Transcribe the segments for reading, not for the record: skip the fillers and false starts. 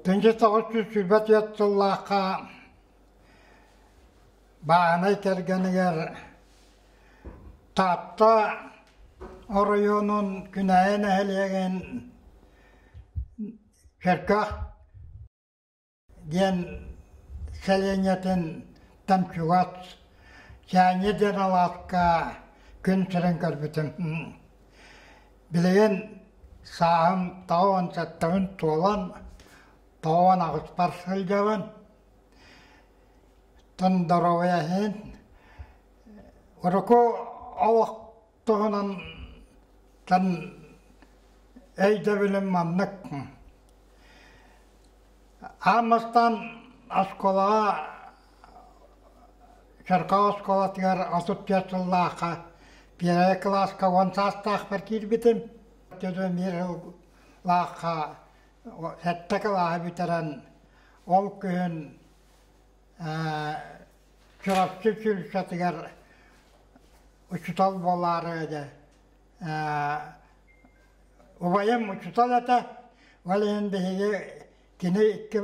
1924 сыллаахха Бааһынай кэргэнигэр Таатта оройуонун Күнээйи нэһилиэгин Чөркөөх диэн сэлиэнньэтин чугас Чээнньи диэн алааска күн сирин көрбүтүм. Билигин сааһым 97-бин туолан, 98-пар сылдьабын. Тон доруобуйа иһин урукку олох туһунан тан өйдөбүлүм маннык. Аан бастаан оскуолаҕа Чөркөөх оскуолатыгар 34 сыллаахха первый кылааска 10 саастаахпар киирбитим. Төтө биир сыллаахха сэттэ кылааһы бүтэрэн ол күһүн Чурапчы училищетыгар учуутал буолаары дьэ убайым учуутал этэ. Ол иһин биһиги кини икки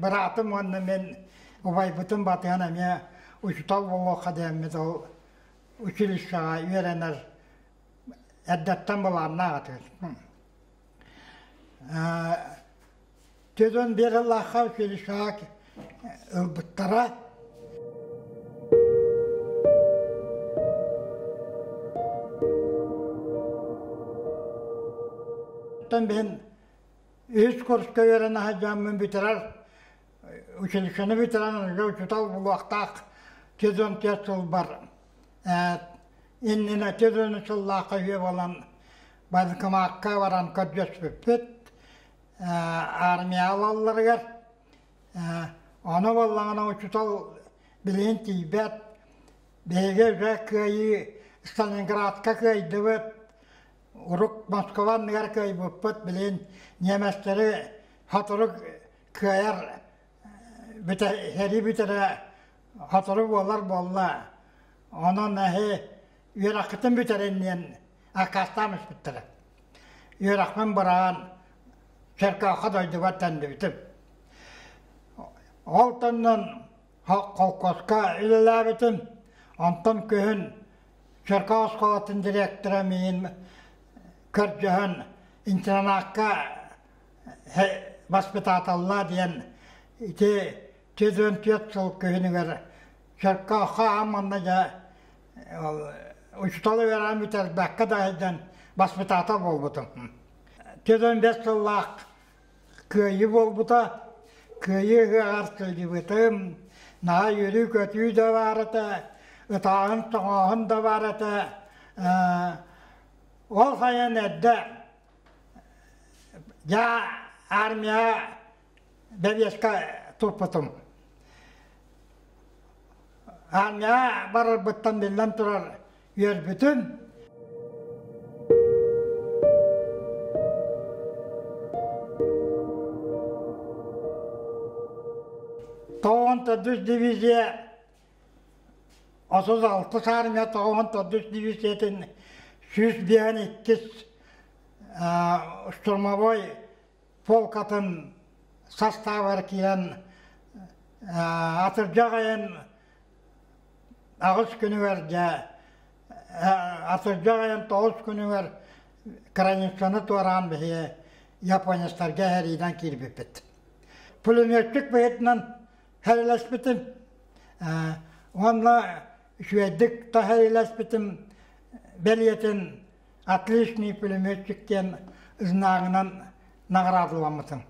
быраатым уонна мин убайбытын батыһан эмиэ учуутал буолуохха диэммит ол училищеҕа үөрэнэр эрдэттэн былааннаах этибит. Төдөн биэр ыллаахха училищеҕа ылбыттара. Оттон мин үс курска үөрэнэ сылдьаммын бүтэрэр училищены бүтэрэн аныгы учуутал булуохтаах сезон түөрт сылбар иннинэ сезону сыллаахха үһүө буолан банкомакка баран көрдөспүппүт армия ылалларыгар ону буоллаҕына учуутал билигин тиийбэт биһиги уже кыайыы Сталинградка кыайдыбыт урук Москва анныгар кыайбыппыт билигин немецтэри сотору кыайар сэрии бүтэрэ сотору буолар буолла онон эһи үөрэххитин бүтэрин диэн аккаастаан испиттэрэ үөрэхпин быраҕан Чөркөөххө дойдубар төннүбүтүм. Ол төннөн холкуоска үлэлээбитим. Онтон күһүн Чөркөөх оскуолатын директора миигин көрдөһөн интернакка воспитателла диэн ити 44 сыл күһүнүгэр Чөркөөххө аан манна дьэ учуутал үөрэҕин бүтэрбэккэ да сылдьан воспитатель буолбутум. 45 сыллаах кыайыы буолбута. Кыайыы ыһыаҕар сылдьыбытым. Наһаа үөрүү-көтүү да баар этэ, ытааһын-тоҥооһун да баар этэ. Ол сайын эрдэ дьэ армия бэбиэскэ туппутум. Армияҕа барарбыттан биллэн турар үөрбүтүм. Тоҕон төрдүс дивизия 36 армия тоҕон төрдүс дивизиятын 152 штурмовой полкатын састаабар киирэн атырдьах айан аҕыс күнүгэр дьэ атырдьах айан тоҕус күнүгэр границаны туораан биһиги японецтарга сэриинэн киирбиппит. Пулеметчик быһыытынан сэриилэспитим уонна үчүгэйдик да сэриилэспитим бэлиэтин отличный пулеметчик диэн знагынан наҕараадаламмытым.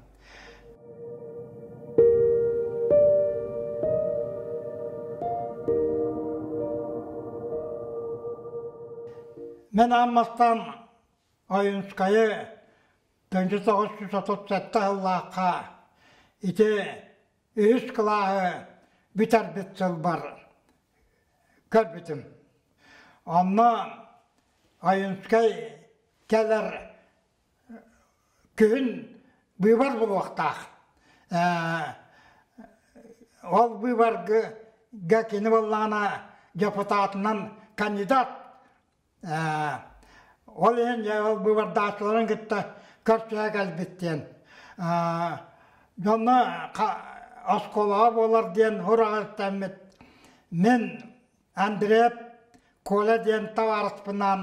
Мен Аммастан Ойунскайы 1937 сыллаахха ити үһүс кылааһы бүтэрбит сылбар көрбүтүм. Онно Ойунскай кэлэр күһүн быыбар буолуохтаах. Ол быыбарга кини буоллаҕына депутатынан кандидат. Ол иһин ол быыбардааччыларын кытта көрсүһэ кэлбит диэн. Дьонно оскуолаҕа буолар диэн ураҕастаммыт мин Андреев Коля диэн табаарыспынаан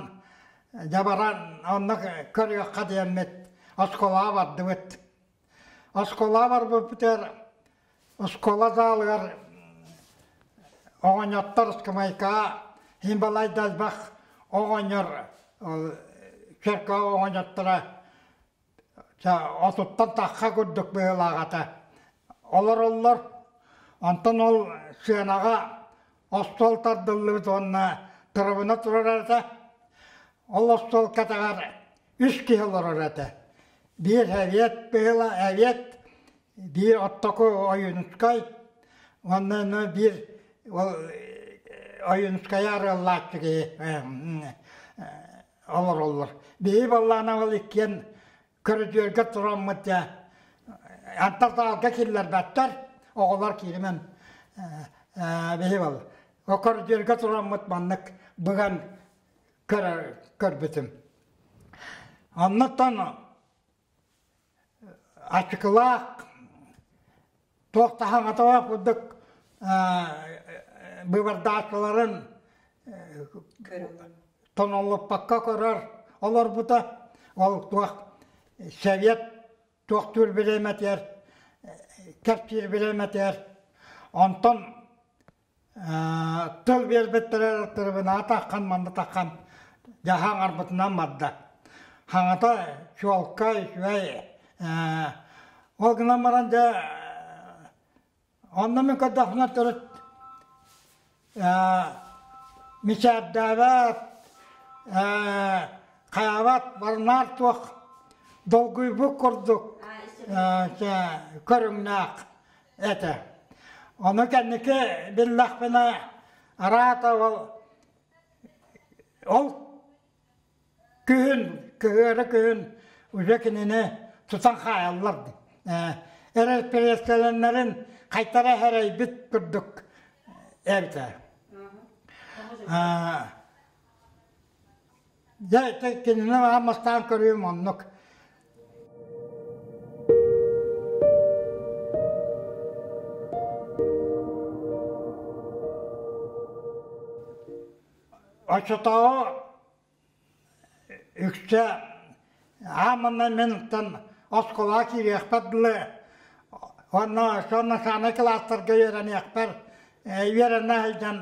дьэ баран онно көрүөххэ диэммит оскуолаҕа бардыбыт. Оскуолаҕа барбыппытыгар оскуола залыгар оҕонньоттор ыскамыайкаҕа иһин балайда элбэх оҕонньор церковь оҕонньотторо отуттан тахха курдук быһыылаах этэ. Олороллор. Онтон ол сыанаҕа остуол тардыллыбыт уонна тырыбына турар этэ. Ол остуол кэтэҕэр үс киһи олорор этэ. Биир эбиэт быһыыла эбиэт, биир оттоку Ойуунускай уонна биир ол Ойуунускайы арыаллааччы киһи олороллор. Биһи баллаана ол иккиэн көрүдүөргэ тураммыт дьэ антах саалга киллэрбэттэр, оҕолор кииримэн биһи бол көрүдүөргэ тураммыт маннык быган көрбүтүм. Оннуттан ачыкылаах туох да хаҥаталаах курдук быыбардааччыларын тонолуппакка көрөр олорбута. Ол туох совет туохтуур бириэмэтигэр кэпсиир бириэмэтигэр онтон тыл биэрбиттэрэ тырыбынаҕа таххан манна таххан дьаһаан арбытынан барда. Хаҥата чуолкай үчүгэй ол гынан баран дьэ онно мин көрдөхпүнэ төрүт мичээрдээбэт хайаабат барынаар туох долгуйбут курдук көрүҥнээх этэ. Ону кэнники биллэхпинэ, араата ол ол күһүн, күһүөрү күһүн уже кинини тутан хаайаллар эрэппириэскэлэннэрин хайтара эрэйбит курдук эбитэ. Дьэ, кинини аан бастаан көрүүм оннук. Оччотооҕу үксэ аан манна мин оттон оскуолаҕа киириэхпэр дылы уонна сонно саамай кылаастарга үөрэниэхпэр үөрэнэ сылдьан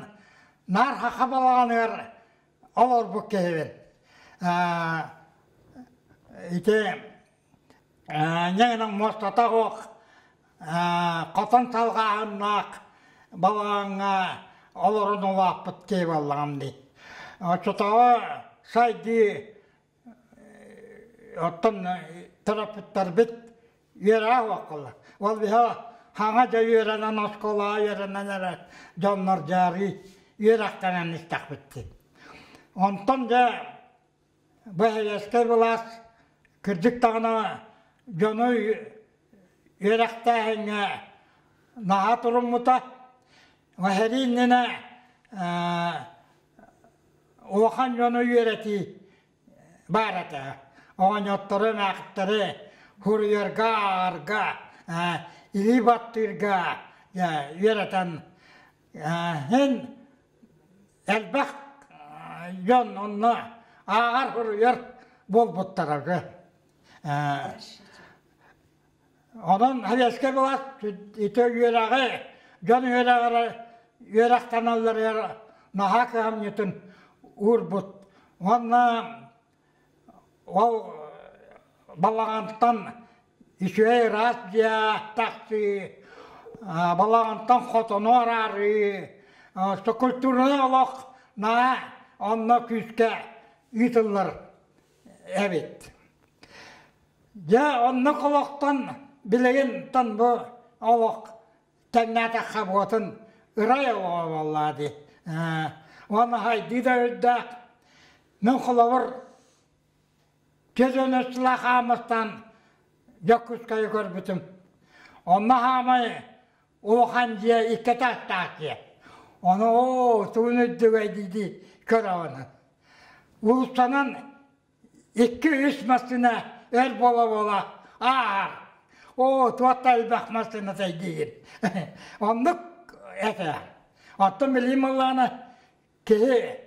наар саха балаҕаныгар олорбут киһибин. Ити ньыгынан муостата суох хотон салҕааһыннаах балаҕаҥҥа олорон улааппыт киһи буоллаҕым дии. Оччотооҕу сайдыы оттон төрөппүттэрбит үөрэҕэ суох Ол биһа хаҥа дьэ үөрэнэн оскуолаҕа үөрэнэн эрэ дьоннор дьаарыы үөрэхтэнэн истэхпит дии. Онтон дьэ бу сэбиэскэй былаас кырдьык даҕаны дьону үөрэхтээһиҥҥэ наһаа туруммута. Сэрии иннинэ улахан дьону үөрэтии баар этэ. Оҕонньоттору, эмээхиттэри суруйарга, ааҕарга, илии баттыырга үөрэтэн иһин элбэх дьон онно ааҕар, суруйар буолбуттара үһү. Онон сэбиэскэй былаас ити үөрэҕи дьон үөрэҕэр үөрэхтаналларыгар наһаа кыһамньытын уурбут. Уонна ол балаҕантан үчүгэй ыраас дьиэ тахсыы, балаҕантан хотону араарыы, культурнай олох наһаа онно күүскэ ыытыллар эбит. Дьэ, оннук олохтон билигин бу олох тэҥнээтэххэ буотун ырай олоҕо буоллаа дии. Уонна хайдыы да үрдээх. Мин холобур Кезөнөсүлээх хаамыстан Дьокуускайы көрбүтүм. Онно хаамай улахан дьиэ икки этажтаах дьиэ. Ону оо, тугун үрдүгэй дии-дии көрөҕүн. Уулуссанан икки-үс массыына өр буола-буола ааһар. Оо, туох да элбэх массыынатай диигин. Оннук этэ. Оттон билигин буоллаҕына киһи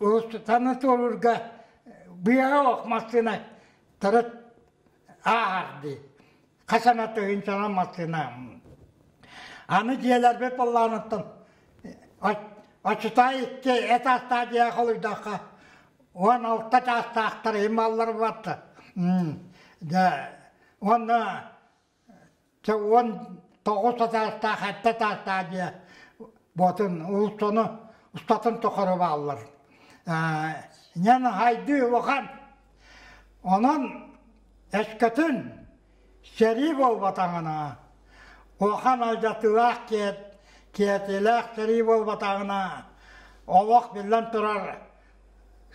устаны туоруурга быаҕа ох массыына төрүт ааһар дии. Хас эмэ тыһыынчанан массыына. Аны дьиэлэрбит буоллаҕыттан оччотооҕу икки этаастаах дьиэ холуйдахха 16 чаастаахтар иһин баллар батта. Дьэ уонна Чэ 19 саастаах, сэттэ саастаах дьиэ буотун уулуссаны устатын тухары бааллар. Инэн хайдыы улахан. Онон өскөтүн сэрии буолбатаҕына, улахан алдьатыылаах киэтилээх сэрии буолбатаҕына, олох биллэн турар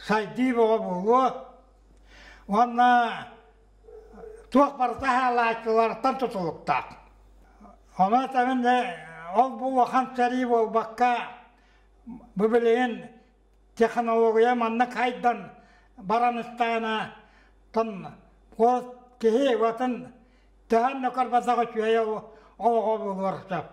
сайдыы бөҕө буолуо. Уонна туох барыта хаалааччылартан тутулуктаах. Онон этэбин ол бу улахан сэрии буолбакка, бу билигин технология маннык хайдан баран истэҕинэ, тон киһи уотун төһөн да көрбөтөх үчүгэй олоҕо буолуор сөп.